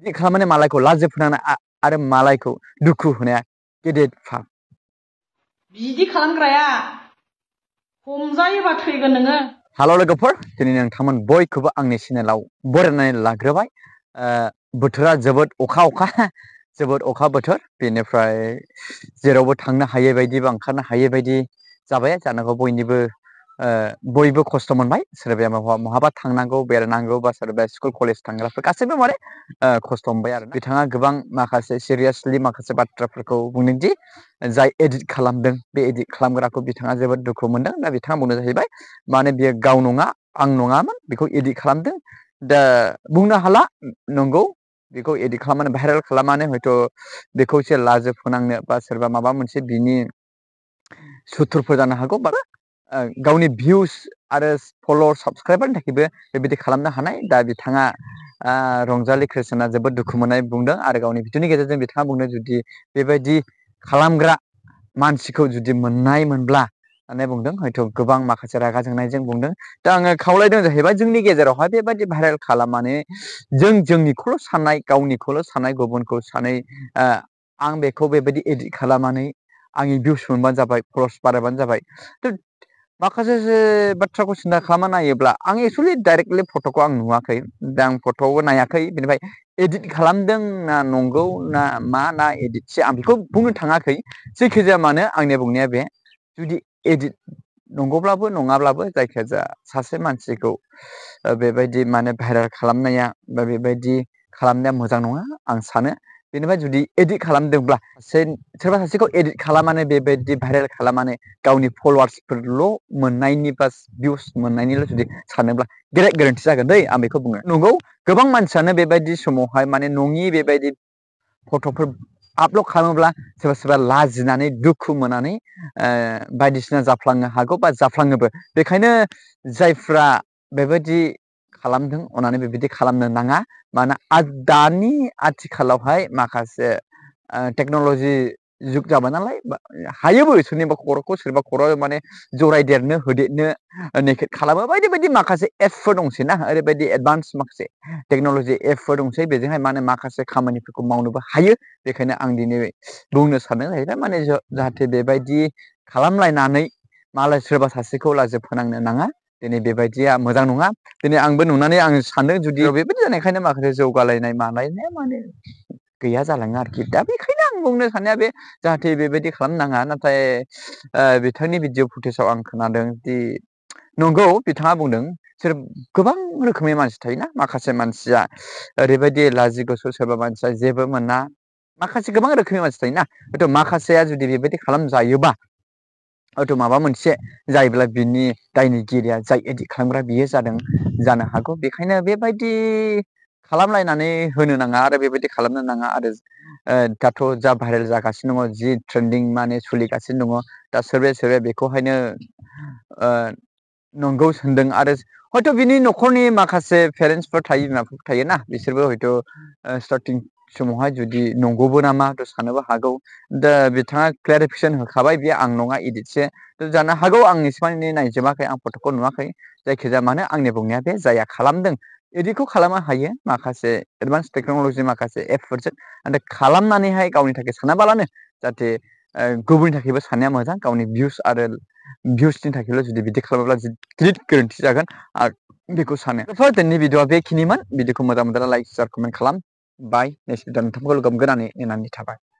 Edit खालामनानै मालायखौ लाजि फोनांनाय आरो मालायखौ दुखु होनाया गेदेर फाब। बिदि खालामग्राया हमजायोबा थैगोन नोङो। हेल' लोगोफोर, दिनै नोंथांमोन बयखौबो आंनि चेनेलाव बरायनानै लाग्रोबाय। बोथोरा जोबोद अखा जोबोद अखा बोथोर, बेनिफ्राय जेरावबो थांनो हायै बायदि बा ओंखारनो हायै बायदि जाबाय। जानांगौ बयबो खस्थ' मोनबाय। सोरबाया महाबा थांनांगौ बेरायनांगौ बा सोरबाया स्कुल कलेज थांग्राफोर गासैबो माने खस्थ' मोनबाय आरो बिथाङा गोबां माखासे सिरियासलि माखासे बाथ्राफोरखौ बुंदों दि जाय एडिट खालामदों बे एडिट खालामग्राखौ बिथाङा जोबोद दुखु मोनदों। दा बिथाङा बुंनो जाहैबाय माने बेयो गाव नङा, आं नङामोन, बेखौ एडिट खालामदों। दा बुंनो हाला, नंगौ बेखौ एडिट खालामनानै भाइरेल खालामनानै हयथ' बेखौ एसे लाजि फोनांनो बा सोरबा माबा मोनसे बिनि सुथुरफोर जानो हागौ, बा गावनि भिउस आरो फल'वार साबसक्राइबारनि थाखायबो बेबायदि खालामनो हानाय। दा बिथाङा रंजालि कृष्णआ जोबोद दुखु मोननाय बुंदों आरो गावनि भिडिअनि गेजेरजों बिथाङा बुंदों जुदि बेबायदि खालामग्रा मानसिखौ जुदि मोननाय मोनब्ला होननानै बुंदों। हयथ' गोबां माखासे रागा जोंनायजों बुंदों। दा आङो खावलायदों जाहैबाय जोंनि गेजेरावहाय बेबायदि भाइरेल खालामनानै जोंनिखौल' साननाय, गावनिखौल' साननाय, गुबुनखौ सानै आं बेखौ बेबायदि एडिट खालामनानै आंनि भिउस मोनबानो जाबाय, फल'वार्स बारायबानो जाबाय। माखासे बाथ्राखौ सिन्था खालामना नायोब्ला आं एक्सुवेलि डाइरेक्टलि फट'खौ आं नुवाखै। दा आं फट'बो नायाखै, बेनिफ्राय एडिट खालामदों ना नंगौ ना मा ना एडिटसो आं बेखौ बुंनो थाङाखै। जायखिजाया मानो आंनि बुंनाया बे, जुदि एडिट नंगौब्लाबो नङाब्लाबो जायखिजाया सासे मानसिखौ बेबायदि माने भाइरेल खालामनाया बा बेबायदि खालामनाया मोजां नङा आं सानो। बेनिफ्राय जुदि एडिट खालामदोंब्ला सोरबा सासेखौ एडिट खालामनानै बेबायदि भाइरेल खालामनानै गावनि फल'वार्सफोरल' मोननायनि बा भिउस मोननायनिल' जुदि सानोब्ला गेदेर गोरोन्थि जागोन दै, आं बेखौ बुङो। नंगौ गोबां मानसियानो बेबायदि समावहाय माने नङि बेबायदि फट'फोर आपल'ड खालामोब्ला सोरबा सोरबा लाजिनानै दुखु मोननानै बायदिसिना जाफ्लांनो हागौ बा जाफ्लाङोबो। बेखायनो जायफ्रा बेबायदि खालामदों अननानै बेबायदि खालामनो नाङा। मानोना दानि आथिखालावहाय माखासे टेक्न'लजि जुग जाबाय नालाय, हायोबो सोरनिबा खर'खौ सोरबा खर' माने जरायदेरनो होदेरनो नेकेट खालामो। बायदि बायदि माखासे एप्सफोर दंसै ना, ओरैबायदि एडभान्स माखासे टेक्न'लजि एपफोर दंसै, बेजोंहाय माने माखासे खामानिफोरखौ मावनोबो हायो। बेखायनो आं दिनै बुंनो सानदों जाहैबाय माने जाहाथे बेबायदि खालामलायनानै मालाय सोरबा सासेखौ लाजि फोनांनो नाङा। दिनै बेबायदिया मोजां नङा। दिनै आंबो नुनानै आं सानदों जुदि बेबायदि जानायखायनो माखासे जौगालायनाय मानायनाया माने गैया जालाङो आरोखि। दा बेखायनो आं बुंनो साननाया बे, जाहाथे बेबायदि खालामनो नाङा। नाथाय बिथांनि भिडिअ फुटेजाव आं खोनादों दि नंगौ बिथाङा बुंदों गोबां रोखोमनि मानसि थायोना। माखासे मानसिया ओरैबायदि लाजि गोसो, सोरबा मानसिया जेबो मोना, माखासे गोबां रोखोमनि मानसि थायोना। हयथ' माखासेया जुदि बेबायदि खालामजायोबा हयथ' माबा मोनसे जायोब्ला बिनि दायनिगिरिया जाय एडिट खालामग्रा बियो जानो हागौ। बेखायनो बेबायदि खालामलायनानै होनो नाङा आरो बेबायदि खालामनो नाङा। आरो दाथ' जा भाइरेल जागासिनो दङ, जि ट्रेन्डिं माने सोलिगासिनो दङ, दा सोरबाया बेखौहायनो नंगौ सानदों। आरो हयथ' बिनि न'खरनि माखासे पेरेन्टसफोर थायो, बिमाफोर थायोना, बिसोरबो हयथ' स्टार्टिं समावहाय जुदि नंगौबो नामा साननोबो हागौ। दा बिथाङा क्लेरिफिकेसन होखाबाय बेयो आं नङा एडिटसो। जानो हागौ आं इसिबांनि नायजोबाखै, आं फट'खौ नुवाखै। जायखिजाया मानो आंनि बुंनाया बे, जाया खालामदों एडिटखौ खालामनो हायो माखासे एडभान्स टेक्न'लजि माखासे एपफोरजों। नाथाय खालामनानैहाय गावनि थाखाय सानाबालानो जाहाथे गुबुननि थाखायबो साननाया मोजां। गावनि भिउसनि थाखायल' जुदि बिदि खालामोब्ला गिदिर गोरोन्थि जागोन आं बेखौ सानो। दिनैनि भिडिअआ बेखिनिमोन। भिडिअखौ मोजां मोनदोंब्ला लाइक, शेयार, कमेन्ट खालाम। बाय। नेक्स्ट भिडिअ नोंथांखौ लोगो मोनगोन होननानै नेनानै थाबाय।